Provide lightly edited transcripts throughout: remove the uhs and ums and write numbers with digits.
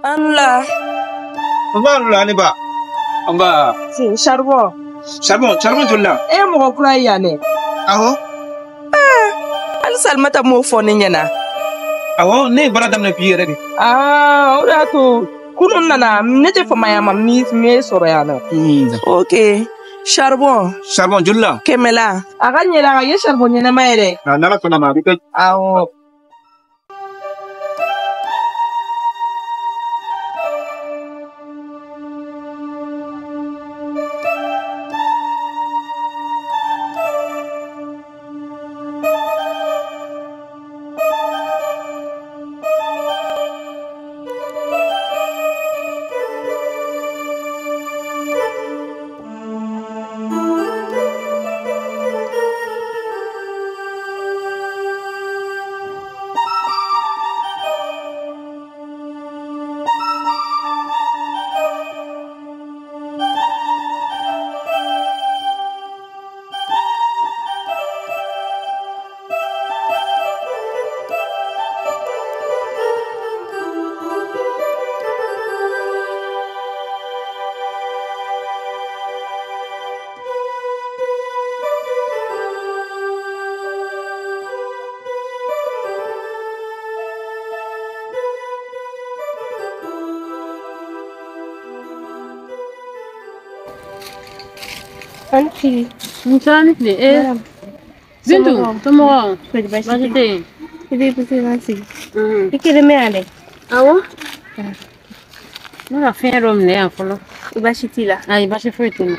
An la. Nba ne ba. Nba. Charbon. Charbon, charbon joli la? E ye mɔgɔ kura ye yan dɛ. Awɔ. Hali Salimata m'o fɔ ne ɲɛna. Awɔ, ne ye baara daminɛ bi yɛrɛ de. Aa, o de y'a to kunun nana ne tɛ famaya ma min sɔrɔ yan nɔ. Ok. Charbon. Charbon joli la? 100 la. A ka ɲɛla, a ka kɛ charbon ɲɛnama ye dɛ. Nka n'Ala sɔnna ma a bɛ kɛ. Awɔ. Ani Nchani tile eh Bintu somɔgɔw Kɔri baasi baasi tɛ tɛ yen? I bɛ puse ka sigi. I kelen bɛ yan dɛ. Awɔ, ne ka fiɲɛ dɔ minɛ yan fɔlɔ. Baasi t'i la? Ayi, baasi foyi tɛ n na.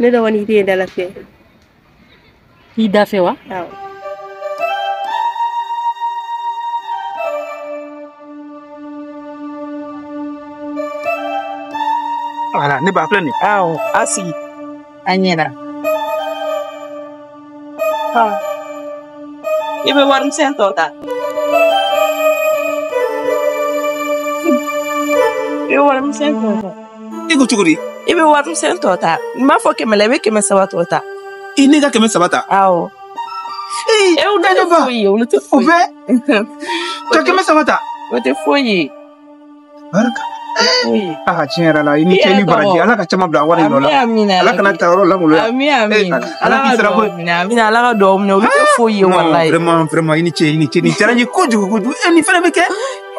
Ne dɔgɔnin tɛ yen da la fɛ. I da fɛ wa? Awɔ. Voilà, ne ba filɛ nin ye. Awɔ, a sigi. A ɲɛna. I bɛ warimisɛn tɔ ta. I bɛ warimisɛn tɔ ta. I ko cogo di? I bɛ warimisɛn tɔ ta. N b'a fɔ 100 la, i bɛ 300 tɔ ta. I ne ka 300 ta. Awɔ. Ee, E olu ne tɛ ba. foyi ye, olu tɛ O foyi. bɛɛ ka 300 ta. O tɛ foyi ye. Barika. Foyi ye. Ah, tiɲɛ yɛrɛ la, i ni I ce yɛrɛ ni baraji. tɔgɔ? Ala ka caman bila wari in nɔ la. Ami amina. Ala kana ta yɔrɔ langoloya. Ami ami. Eh, Ala Ala k'i ka sara duwawu koyi. minɛ. Amina, Ala ka duwawu minɛ. Olu tɛ foyi ye Non, walayi. vraiment, vraiment, i ni ce, i ni ce. Nin diyara n ye kojugu kojugu. Eh, nin fana bɛ kɛ.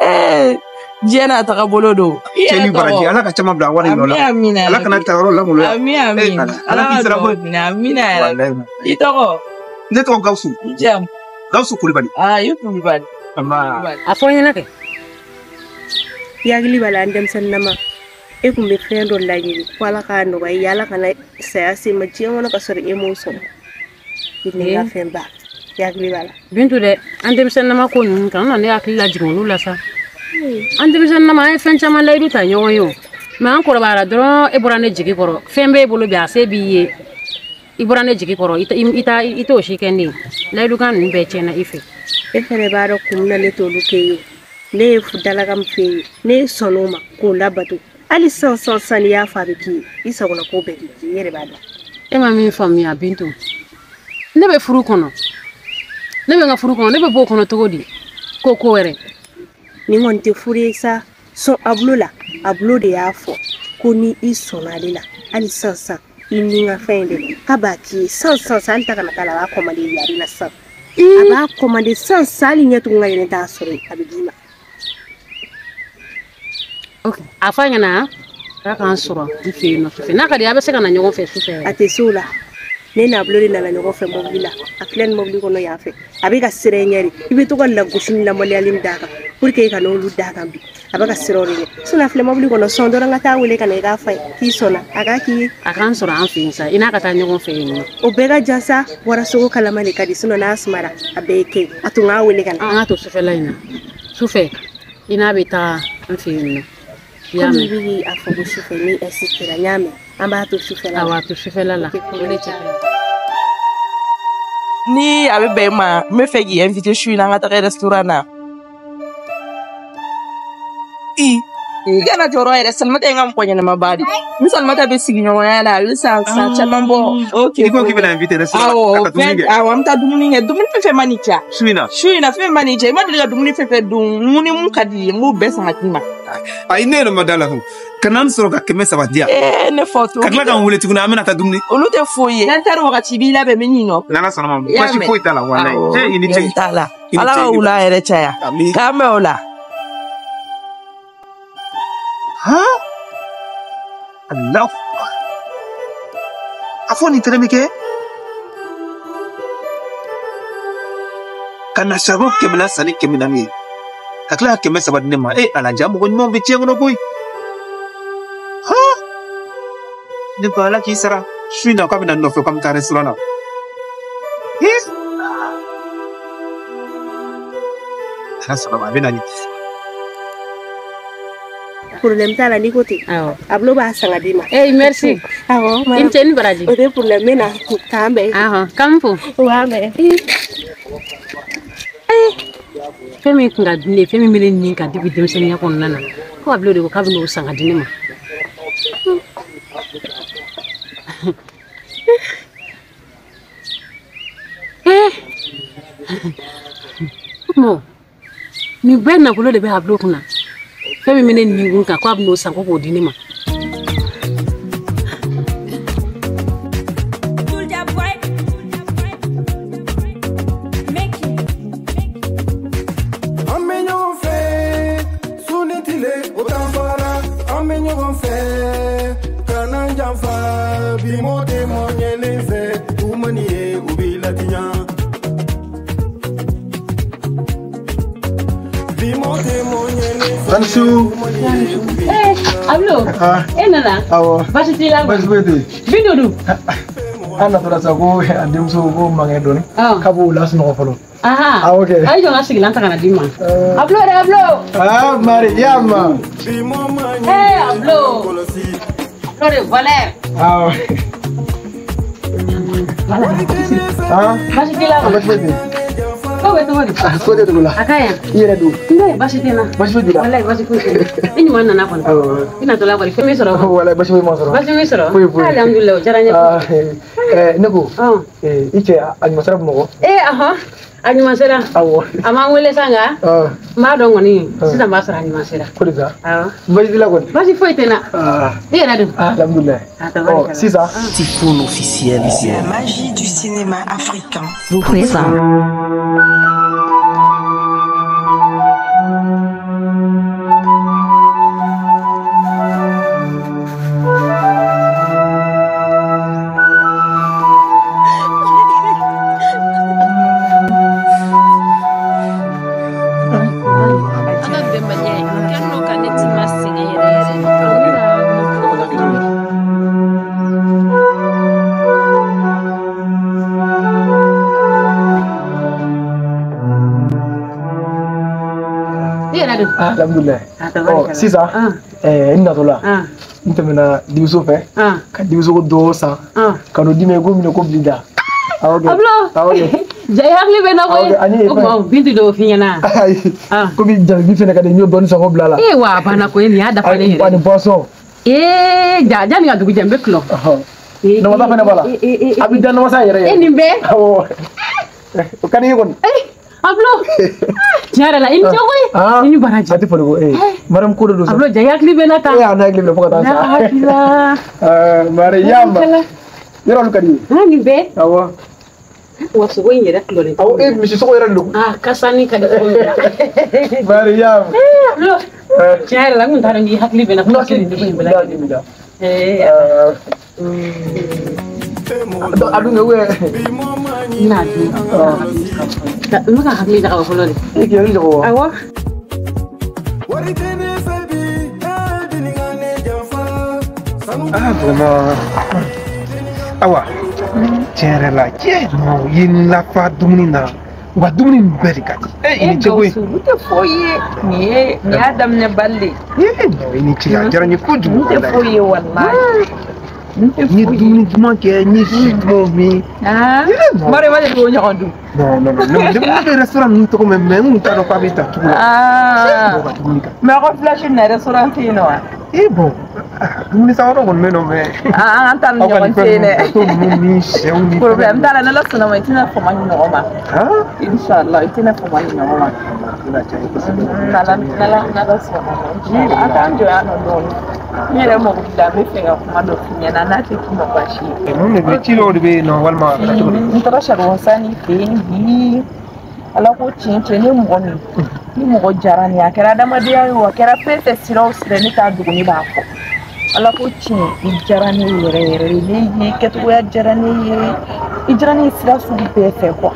Eh, diɲɛ n'a tagabolo don. I Cɛ yɛrɛ ni baraji. tɔgɔ? Ala ka caman bila wari in nɔ la. Ami amina. Ala kana ta yɔrɔ langoloya. Ami Eh, ami. Ala Ala k'i ka sara duwawu koyi. minɛ. Amina yɛrɛ. Walayi. I tɔgɔ? Ne tɔgɔ Gawusu. I jamu? Gawusu Kulibali. Aa, i Kulibali. Nba. Kulibali. A fɔ n ɲɛna kɛ. I hakili b'a la an denmisɛnninama e kun bɛ fɛn dɔ laɲini ko Ala k'a nɔgɔya i ye, Ala kana saya se ma diɲɛ kɔnɔ ka sɔrɔ e m'o sɔrɔ. I ni ka fɛn ba. I hakili b'a la. Bintu dɛ, an denmisɛnninama ko ninnu kan, n na ne hakili lajigin olu la sa. An denmisɛnninama an ye fɛn caman layidu ta ɲɔgɔn ye o. Mɛ an kɔrɔbayara dɔrɔn e bɔra ne jigi kɔrɔ. Fɛn b'e bolo bi a se b'i ye. I bɔra ne jigi kɔrɔ, i t'o si kɛ ne ye. Layidukan ninnu bɛɛ tiɲɛna i fɛ. E fɛnɛ b'a dɔn kun min na ne t'olu kɛ ye o. Ne ye dalakan min f'e ye, ne sɔnn'o ma k'o labato. Hali sisan sisan sisan n'i y'a fɔ a bɛ k'i ye, i sagona ko bɛɛ bɛ k'i ye, i yɛrɛ b'a dɔn. E ma min faamuya Bintu. Ne bɛ furu kɔnɔ. Ne bɛ n ka furu kɔnɔ, ne bɛ bɔ o kɔnɔ cogo di? Ko ko wɛrɛ. Nin kɔni tɛ furu ye sa. Sɔn a bolo la, a bolo de y'a fɔ ko ni i sɔnna ale la, hali sisan sisan i ni ka fɛn in de k'a b'a k'i ye sisan sisan sisan, hali ta kana k'a la, a b'a kɔmande i ye, a bɛ na sisan. A b'a kɔmande sisan sisan, hali ɲɛ tugun ka yɛlɛ t'a sɔrɔ yen, a bɛ d'i ma. Ok, a fɔ a ɲɛna k'a k'an sɔrɔ n fɛ yen nɔ sufɛ. N'a ka di ye, a bɛ se ka na ɲɔgɔn fɛ sufɛ A yɛrɛ. tɛ se o la. Ne n'a bolo de nana ɲɔgɔn fɛ mobili la. A filɛ nin mobili kɔnɔ yan fɛ. A bɛ ka siran i ɲɛ de. I bɛ to ka lagosi ni lamaliyali min d'a kan pour que i kana olu d'a kan bi. A bɛ ka siran o de ɲɛ. Sinon a filɛ mobili kɔnɔ sɔn dɔrɔn ka taa wele ka na i k'a f'a ye k'i sɔnna a k'a k'i ye. A k'an sɔrɔ an fɛ yen sa, i n'a ka taa ɲɔgɔn fɛ yen nɔ. O bɛɛ ka jan sa, warasogo kalama de ka di sinon n'a sumara a bɛɛ ye kɛ. A tun k'a wele ka na. An ka to sufɛla in na. Sufɛ, i n'a bɛ taa an fɛ yen nɔ. I y'a Komi i mɛn? bɛ a fɔ ko sufɛ ni insistera n y'a mɛn. An b'a to sufɛla Awɔ, la. a to sufɛla la. Ok, O de cɛ ka ɲi. Ni a bɛ bɛn i ma, n bɛ fɛ k'i invité su in na an ka taga restaurant na. I. I kana jɔrɔ yɛrɛ, Salimata ye n ka mɔgɔ ɲɛnamaba de. Ni Salimata bɛ sigiɲɔgɔnya la, a bɛ san san caman bɔ. Ok. I ko k'i bɛna invité restaurant Awɔ, ka dumuni fɛn kɛ. awɔ, an bɛ taa dumuni kɛ. Dumuni fɛn fɛn ma n'i diya. Su in na. Su in na fɛn ma n'i diya. I ma deli ka dumuni fɛn fɛn dun, mun ni mun ka di i ye, n b'o bɛɛ san ka d'i ma. Ayi ne yɛrɛ ma da la ko. Ka na n sɔrɔ ka 300 di yan. Ee ne fa to. Ka tila ka n wele tuguni an bɛna taa dumuni. Olu tɛ foyi ye. N'an taara wagati b'i labɛn min ɲinɔ. N'Ala sɔnna ma baasi foyi t'a la walayi. Cɛ i ni ce. T'a la. Ala ka wula yɛrɛ caya. K'an bɛn o la. Han? Alahu. A fɔ nin tɛrɛ bɛ kɛ. Ka na charbon 100 la san ni 400 ye. Ka tila ka 300 di ne ma. E Ala ja mɔgɔ ɲumanw bɛ diɲɛ kɔnɔ koyi. Han? Ne ba Ala k'i sara. Su in na k'a bɛ na n nɔfɛ k'an bɛ taa restaurant na. Ala sɔnna ma a bɛ na ni. Problème t'a la n'i ko ten. Awɔ. A bolo b'a san ka d'i ma. Eh merci. Awɔ. I ni ce ni baraji. O tɛ problème n bɛ na k'an bɛn. Ahɔn k'an fo. O b'an bɛn. Fɛn min kun ka di ne ye, fɛn min bɛ ne nin kan depuis denmisɛnninya kɔnɔna na, ko a bolo de ko k'a bɛ n'o san ka di ne ma. Eh, mɔ, nin bɛɛ nafolo de bɛ a bolo kunna. Fɛn min bɛ ne nin kun kan, k'a bɛ n'o san ko k'o di ne ma. Sansu. Eh, Ablo. Eh nana. Awɔ. Baasi t'i la? Baasi foyi tɛ yen. Bintu dun? An natɔla sa ko a denmuso ko mankan dɔɔni. K'a b'o lasunɔgɔ fɔlɔ. Aha. Awɔ kɛ. A ye jɔ n ka sigilan ta ka na d'i ma. Ablo dɛ Ablo. Ah Mariama. Eh Ablo. Ablo de voleur. Awɔ. Voilà. Ah. Baasi t'i la? Baasi foyi tɛ yen. Ko bɛ cogo di? Ko tɛ dugu la. A ka ɲi. I yɛrɛ dun? Ne baasi tɛ n na. Baasi foyi t'i la? Walayi baasi foyi tɛ n na. I ɲuman nana kɔni. Awɔ. I natɔla kɔni fɛn min sɔrɔ. Walayi baasi foyi ma sɔrɔ. Baasi min sɔrɔ? Foyi foyi. Alihamudulilayi o diyara n ye. Ne ko. I cɛ a ɲuman sera Bamakɔ? Ee ahɔn a ɲuman sera. Awɔ. A m'an wele sa nka. N b'a dɔn kɔni sisan b'a sɔrɔ a ɲuman sera. Ko de sa? Awɔ. Baasi t'i la kɔni? Baasi foyi tɛ n na. I yɛrɛ dun? Alhamdulilayi. Ɔ sisan. Tifoun officiel. La magie du cinéma africain. Vous présente. Alhamdulilayi. Ɔ sisan n natɔla n tɛmɛna denmuso fɛ ka denmuso dɔ san ka n'o d'i ma i k'o minɛ ko bil'i da. Awɔ kɛ. Ablo. Awɔ kɛ. Ja i hakili bɛ n na koyi. Ani o tuma Bintu de y'o f'i ɲɛna. Ayi. Komi jalebi fɛnɛ ka di n y'o dɔɔni san k'o bila a la. Ee wa a banna koyi nin y'a dafalen yɛrɛ. Ani boisson. Ee ja janni ka dugu jɛ n bɛ kulɔ. Namasa fɛnɛ b'a la. A bɛ da namasa yɛrɛ yɛrɛ. E nin bɛɛ. Awɔ. O ka di i ye kɔni. Ablo. Tiɲɛ yɛrɛ la i ni ce koyi. I ni baraji. A tɛ foli ko ee Mariam ko de don sa. Ablo ja i hakili bɛ n na tan. E y'a ne hakili minɛ fo ka taa sa. Hakilila. Mariam. Yɔrɔ olu ka di i ye. Nin bɛɛ. Awɔ. Wa sogo in yɛrɛ kulɔlen. Awɔ e misi sogo yɛrɛ de don. Ah kasani ka di sogo in na. Mariam. Ablo. Tiɲɛ yɛrɛ la n kun t'a dɔn k'i hakili bɛ n na kuma kelen ni in bɛɛ lajɛlen. Ee. A dun kɛ ou bien. N bɛna dun. N bɛ ka hakili jagabɔ fɔlɔ de. E k'i hakili jagabɔ wa? Awɔ. Ah vraiment. Awa. Tiɲɛ yɛrɛ la cɛ non i ye n lafa dumuni na. Wa dumuni nin bɛɛ de ka di. E i ni ce koyi. Gawusu n tɛ foyi ye nin ye nin y'a daminɛ bali de. Ee non i ni ce a diyara n ye kojugu. N tɛ foyi ye walayi. N ye dumuni duman kɛ n ye si dumanw min. Aa Mari ma deli k'o ɲɔgɔn dun. Non non non, ne bɛ restaurant ninnu tɔgɔ mɛn mais n kun t'a dɔn k'a bɛ ta cogo la. Ah. Ka dumuni kan. Mais aw ka village in na restaurant tɛ yen nɔ wa? Eh bon, dumuni san wɛrɛ kɔni bɛ yen nɔ mais. Ah, an ta ni ɲɔgɔn cɛ yen dɛ. Bateau ninnu ni sɛw ni. Problème t'a la, n'Ala sɔnna ma i tɛna fama ni ɲɔgɔn ma. Han? Inshallah, i tɛna fama ni ɲɔgɔn ma. N'Ala sɔnna ma. An t'an jɔ yan nɔ dɔɔnin. N yɛrɛ mago b'i la, n bɛ fɛ ka kuma dɔ f'i ɲɛna n'a tɛ k'i ma baasi ye. Mun de bɛ ci dɔw de bɛ yen nɔ walima a kɛra cogo di? N taara charbon sanni fɛ yen bi. Ala ko tiɲɛ tiɲɛ ne mɔgɔ min ni mɔgɔ diyara ne ye, a kɛra adamadenya ye o, a kɛra fɛn fɛn sira o sira, ne t'a dogo, ne b'a fɔ. Ala ko tiɲɛ, i diyara ne yɛrɛ yɛrɛ de, ne ye kɛcogoya diyara ne ye, i diyara ne ye sira sugu bɛɛ fɛ quoi.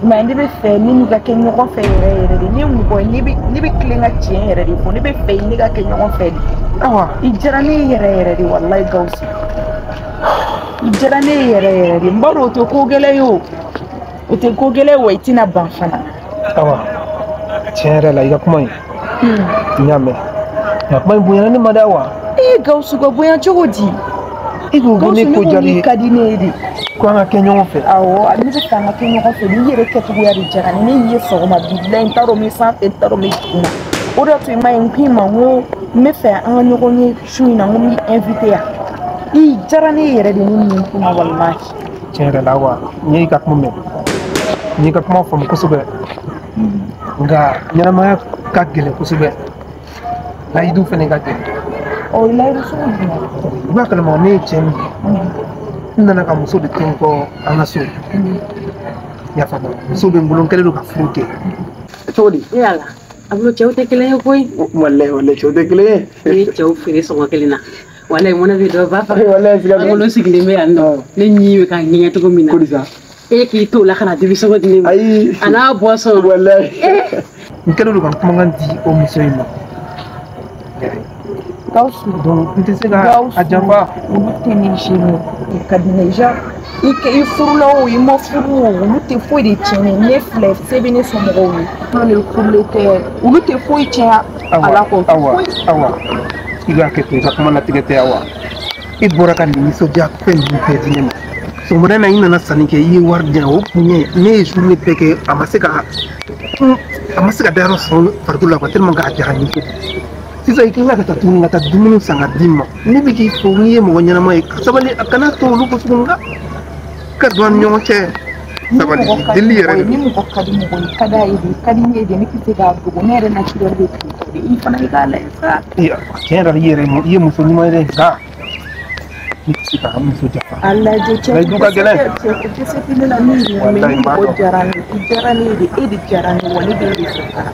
Mais ne bɛ fɛ ne n'i ka kɛ ɲɔgɔn fɛ yɛrɛ yɛrɛ de, ne mɔgɔ ye, ne bɛ tilen ka tiɲɛ yɛrɛ de fɔ, ne bɛ fɛ ne ka kɛ ɲɔgɔn fɛ de. Awa. I diyara ne yɛrɛ yɛrɛ de, walayi Gawusu. I diyara ne yɛrɛ yɛrɛ de, n b'a dɔn o tɛ ko gɛlɛn ye o. O tɛ ko gɛlɛn wa i tɛna ban fana. Awa, tiɲɛ yɛrɛ la i ka kuma in, n y'a mɛn. Nka kuma in bonyana ne ma dɛ awa. Ee Gawusu ka bonya cogo di? E ko ko ne ko diyara i ye. ka di ne ye de. Ko an ka kɛ ɲɔgɔn fɛ. Awɔ, ne bɛ fɛ an ka kɛ ɲɔgɔn fɛ, n'i yɛrɛ kɛcogoya de diyara ne ye, ne y'i ye sɔgɔma bilayi n t'a dɔn n bɛ sanfɛ n t'a dɔn n bɛ duguma. O de y'a to i ma ye n k'i ma n ko n bɛ fɛ an ka ɲɔgɔn ye su in na, n ko n b'i invité yan. I diyara ne yɛrɛ de ni nin kuma walahi. Tiɲɛ yɛrɛ la awa, n ye i ka kuma mɛn. N y'i ka kuma faamu kosɛbɛ. Nka ɲɛnamaya ka gɛlɛn kosɛbɛ. Layidu fɛnɛ ka gɛlɛn. Ɔ layidu sugu jumɛn? I b'a kalama ne ye cɛ min ye. N nana ka muso de to n kɔ an ka so. I y'a faamu, muso bɛ n bolo, n kɛlen don ka furu kɛ. Cogo di? Yala, a bolo cɛw tɛ kelen ye koyi. Walayi walayi cɛw tɛ kelen ye. Ne ye cɛw feere sɔngɔ kelen na. Walayi mɔnɛ bɛ dɔ ba faga. Walayi siga An bolo sigilen bɛ yan nɔ. Ne ɲi bɛ ka ŋɛɲɛ cogo min na. Ko di sa? E k'i t'o la ka na dibi sɔngɔ di ne ma. Ayi. A n'a boisson. Walayi. N kɛlen don ka kumakan di o muso in ma. Gawusu. Donc n tɛ se ka a janfa. Olu tɛ ne gêner, u ka di ne ye. I furula o, i ma furu o, olu tɛ foyi de tiɲɛ ne ye. Ne filɛ, se bɛ ne somɔgɔw ye. Ne furulen tɛ, olu tɛ foyi tiɲɛ a la kɔ. Awa, awa, i b'a kɛ ten, i ka kuma latigɛ tɛ awa. I bɔra ka nin nisɔndiya fɛn ninnu bɛɛ di ne ma. Sɔgɔmada in na i nana sanni kɛ, i ye wari di yan, o kun ye ne ye journée bɛɛ kɛ, a ma se ka dayɔrɔ sɔrɔ farikolo la quoi, tellement que a diyara n ye kojugu. Sisan i tilala ka taa tuguni ka taa dumuni san ka d'i ma. Ne bɛ k'i fo n'i ye mɔgɔ ɲɛnama ye, ka sabali, a kana to olu ko sugu nka ka don an ni ɲɔgɔn cɛ. Sabali, deli yɛrɛ de. Ni mɔgɔ ka di mɔgɔ ye, ka d'a ye de, ka di ne ye de, ne tɛ se k'a dogo, ne yɛrɛ naturel de tun de, i fana i k'a lajɛ sa. Ee tiɲɛ yɛrɛ la i yɛrɛ i ye muso ɲuman ye dɛ, nka ne tɛ se ka muso janfa. A lajɛ cɛ, Layidu ka gɛlɛn. Cɛ ko dɛsɛ tɛ ne la min ye, mais ni mɔgɔ diyara ne ye, i diyara ne ye de, e de diyara ne ye, wa ne b'e de fɛ fana.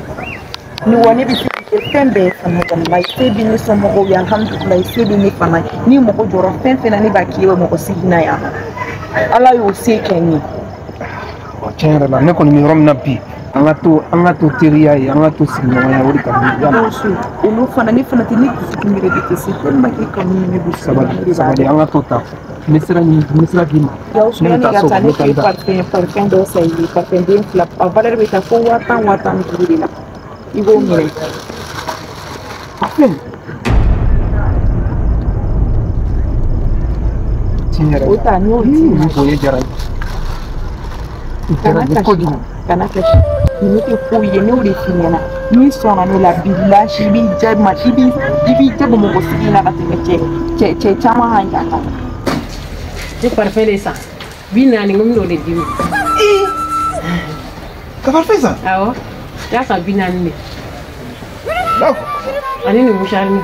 Ni wa ne bɛ se k'i kɛ fɛn bɛɛ ye fana, walayi se bɛ ne somɔgɔw ye, alihamudulilayi se bɛ ne fana ye. Ni mɔgɔ jɔra fɛn fɛn na, ne b'a k'i ye mɔgɔ sigi na yan nɔ. Ala y'o se kɛ n ye. Tiɲɛ yɛrɛ la ne kɔni bɛ yɔrɔ min na bi, an ka to teriya ye, an ka to sigiɲɔgɔnya, o de ka di ne ye. Gawusu, olu fana ne fana tɛ ne dusukun yɛrɛ de tɛ se tellement que kanu ye ne dusu. Sabali sabali, an ka to ta. N bɛ sira ɲini, n bɛ sira d'i ma. Gawusu, Ne bɛ yanni taa ka so, taa n ne bɛ taa tɛ i da. parfum dɔ san i ye, parfum den fila, a valeur bɛ taa fo 10,000 15,000 de la. I b'o minɛ. Parfum. Tiɲɛ yɛrɛ O la. ta n y'o d'i ma. Nin bonya diyara n ye. I diyara n ye kojugu. Kana kasi. Ninnu tɛ foyi ye, ne y'o de f'i ɲɛna. N'i sɔnna ne la bilahi i b'i jɛ ma, i b'i jɛ Bamakɔ sigi in na ka tɛmɛ cɛ caman kan yan nɔ. Ne parfum de san 40, n ko n bɛn'o de d'i ma. Ka parfum san? Awɔ, i y'a san 40 de. Ani nin mouchoir nin.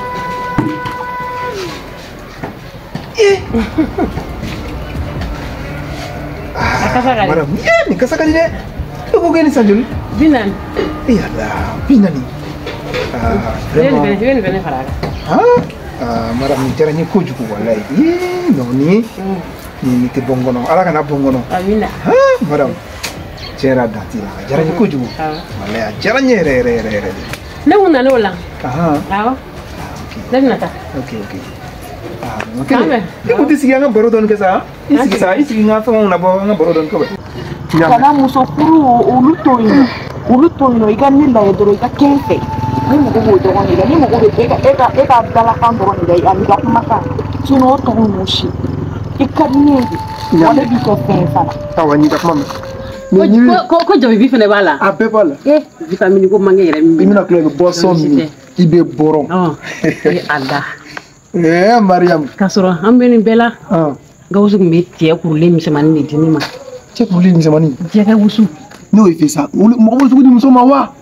A kasa ka di. Madame, nin kasa ka di dɛ. E ko k'e ni san joli? 40. Eh Ala, 40. Ah, vraiment. I bɛ nin fɛnɛ fara a kan. Ah, madame, nin diyara n ye kojugu walayi. Ii, non nin tɛ bɔ n kɔnɔ. Ala kana bɔ n kɔnɔ. Amina. Ah, madame, tiɲɛ yɛrɛ la dan t'i la. A diyara n ye kojugu. Walayi, a diyara n ye yɛrɛ yɛrɛ yɛrɛ yɛrɛ de. Ne kun nan'o la. Ahan. Awɔ. Ne bɛna taa. Ok, ok. Ah, ok. I kun tɛ sigi an ka baro dɔɔni kɛ sa? I sigi sa, i sigi n ka fɛnw nabɔ an ka baro dɔɔni kɛ bɛ. Kana muso furu olu to yen nɔ, olu to yen nɔ, i ka ne lajɛ dɔrɔn, i ka kɛ n fɛ. Ne mago b'o dɔrɔn de la, ne mago bɛ e ka dalakan dɔrɔn de la ani ka kumakan. Sinon o tɔgɔ ninnu si. I ka di ne ye de, wa ne b'i kɛ fɛn ye fana. Awa, n y'i ka kuma mɛn. Ko jabibi fana b'a la. A bɛɛ b'a la. Vitamine ko manque yɛrɛ min. I bɛna tila i bɛ boisson min i bɛ bɔrɔn. Ala. Mariam. K'a sɔrɔ an bɛ nin bɛɛ la. Gawusu tun bɛ cɛ kurulen misɛnmanin de di ne ma. Cɛ kurulen misɛnmanin. Jɛgɛ wusu. N'o ye fɛ sa mɔgɔ b'o sugu di muso ma wa?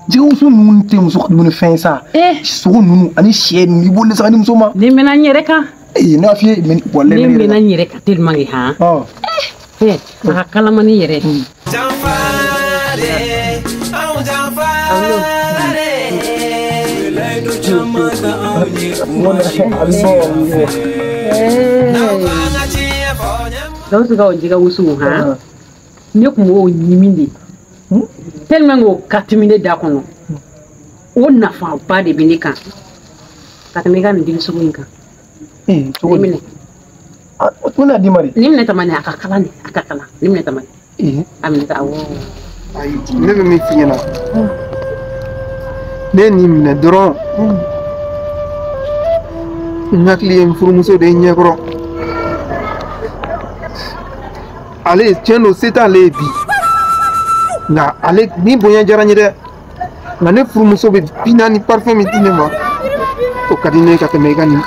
Jɛgɛ wusu ninnu tɛ muso ka dumuni fɛn sa. Sogo ninnu ani sɛ ninnu i b'olu de san ka di muso ma. Ne mɛnna n yɛrɛ kan. Ne b'a f'i ye walayi. Ne mɛnna n yɛrɛ kan tellement que han. A ka kalamani yɛrɛ. Gawusu ka o jɛgɛ wusu han. Ne tun b'o ɲimi de. Tellement que o ka timi ne da kɔnɔ. O nafaba de bɛ ne kan. Ka tɛmɛ i ka nin dili sugu in kan. Cogo di? O tun bɛna d'i ma de. Nin minɛ tamani a ka kalan de a ka kalan nin minɛ tamani. A minɛ ta awɔ. Ayi ne bɛ min f'i ɲɛna. Ne ye nin minɛ dɔrɔn. N hakili ye n furumuso de ye n ɲɛkɔrɔ. Ale tiɲɛ don se t'ale ye bi. Nka ale ni bonya diyara n ye dɛ. Nka ne furumuso bɛ 40 parfum min di ne ma. O ka di ne ye ka tɛmɛ i ka nin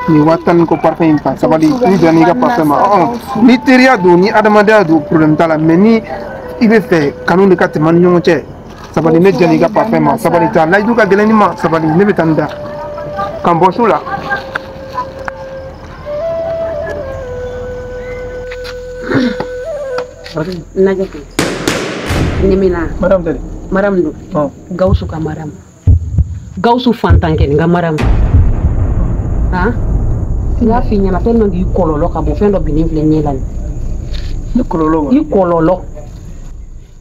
10,000 kɔ parfum in kan. Sabali n bɛnna i ka parfum ma. Ni teriya don ni adamadenya don problème t'a la mais ni i bɛ fɛ kanu de ka tɛmɛ an ni ɲɔgɔn cɛ. Sabali ne jɛnna i ka parfum ma. Sabali ta layidu ka gɛlɛn ni ma. Sabali ne bɛ taa n da. Ka n bɔ so la. Lajɛ kɛ. Ɲɛmina. Madame tɛ dɛ. Madame don. Gawusu ka madame. Gawusu fantankɛ nin ka madame. Han? N y'a f'i ɲɛna tellement que i kɔlɔlɔ ka bon fɛn dɔ binnen filɛ ɲɛ la nin. Ne kɔlɔlɔ wa? I kɔlɔlɔ.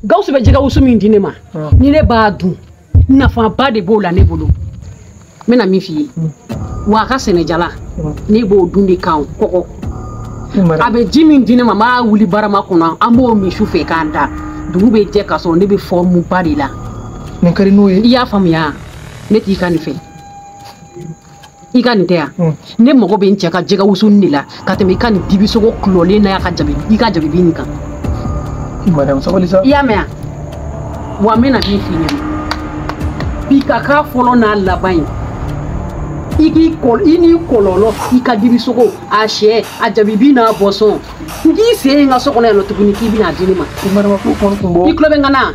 Gawusu bɛ jɛgɛ wusu min di ne ma. Ni ne b'a dun nafaba de b'o la ne bolo. N bɛna min f'i ye. Wa a ka sɛnɛjala ne b'o dun de kan kɔgɔ. A bɛ ji min di ne ma n b'a wuli barama kɔnɔ an b'o min su fɛ k'an da dugu bɛ jɛ k'a sɔrɔ ne bɛ forme ba de la. Nin ka di n'o ye. I y'a faamuya ne t'i ka nin fɛ. I ka nin tɛ yan. Ne mago bɛ n cɛ ka jɛgɛ wusu de la ka tɛmɛ i ka nin dibisogo kulɔlen n'a ka jabi i ka jabibi nin kan. Madame sabali sa. I y'a mɛn yan wa n bɛna min f'i ɲɛna bi ka k'a fɔlɔ n'a laban ye. I k'i kɔl i n'i kɔlɔlɔ i ka dibisogo a sɛ a jabibi n'a bɔsɔn n k'i sen ye n ka so kɔnɔ yan nɔ tuguni k'i bɛna di ne ma. I tulo bɛ n ka na.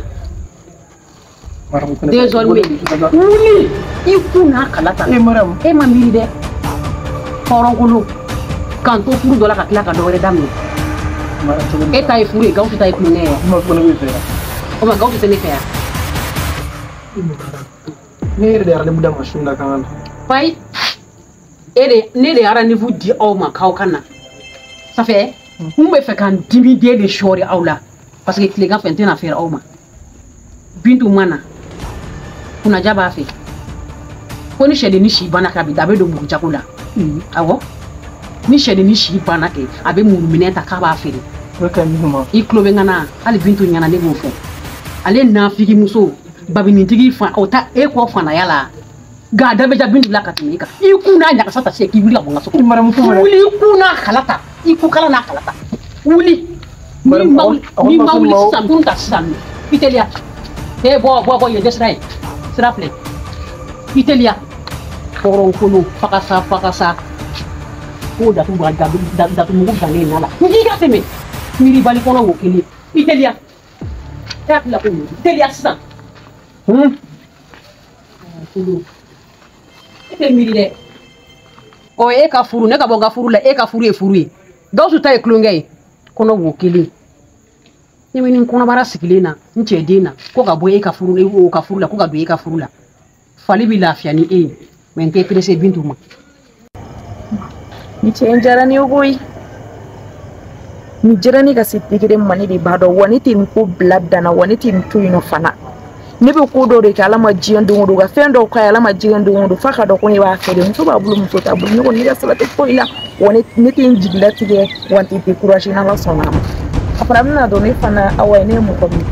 Désormais wuli i kun n'a kala ta. E ma miiri dɛ. Hɔrɔnkolo k'an to furu dɔ la ka tila ka dɔ wɛrɛ daminɛ. E ta ye furu ye Gawusu ta ye kulonkɛ ye. O ma Gawusu tɛ ne fɛ yan. Ne yɛrɛ de ye rendez-vous d'a ma su in na kan ka na. Fayi e de ne de ye rendez-vous di aw ma k'aw ka na. Ça fait n bɛ fɛ ka n dimi den de sɔɔri aw la parce que tilegan fɛ n tɛna feere aw ma. Bintu ma na kunnaja b'a fɛ ko ni sɛdennin si banna kɛ a bɛ don muru jago la. Awɔ ni sɛdennin si banna kɛ a bɛ muruminɛ ta k'a b'a feere. I tulo bɛ n ka na hali Bintu ɲɛna ne b'o fɔ ale nafigimuso babinintigi fan o ta e kɔ fanaya la. Nka da bɛ ja Bintu la ka tɛmɛ e kan i kun n'a ɲagasa ta sisan k'i wuli ka bɔ n ka so kɔnɔ. Wuli i kun n'a kala ta i kun kala n'a kala ta wuli. N'i ma wuli sisan kun ta sisan i teliya. Bɔ bɔ bɔ yen tɛ sira ye sira filɛ i teliya. Hɔrɔnkolo fakasa fakasa k'o datugu datumugu dannen na la n k'i ka tɛmɛ miiribali kɔnɔ wo kelen i teliya. E hakili la ko mun teliya sisan. E tɛ miiri dɛ. Ɔ e ka furu ne ka bɔ n ka furu la e ka furu ye furu ye Gawusu ta ye kulonkɛ ye kɔnɔ wo kelen. Ne bɛ ni kɔnɔbara sigilen na n cɛ den na ko ka bɔ e ka furu o ka furu la ko ka don e ka furu la fali bɛ lafiya ni e ye mais n tɛ pressé Bintu ma. Ni cɛ in diyara ne ye koyi. Nin diyara ne ka se degré ma ne de b'a dɔn wa ne tɛ nin ko bila dan na wa ne tɛ nin to yen nɔ fana. Ne bɛ ko dɔw de kɛ Ala ma diɲɛ don o don ka fɛn dɔw k'a ye Ala ma diɲɛ don o don f'a ka dɔn ko ne b'a fɛ de muso b'a bolo muso t'a bolo ne kɔni ne ka sira tɛ foyi la wa ne tɛ n jigilatigɛ wa n tɛ découragé n'Ala sɔnna a ma. A fana bɛna dɔn ne fana awa ne ye mɔgɔ min ye.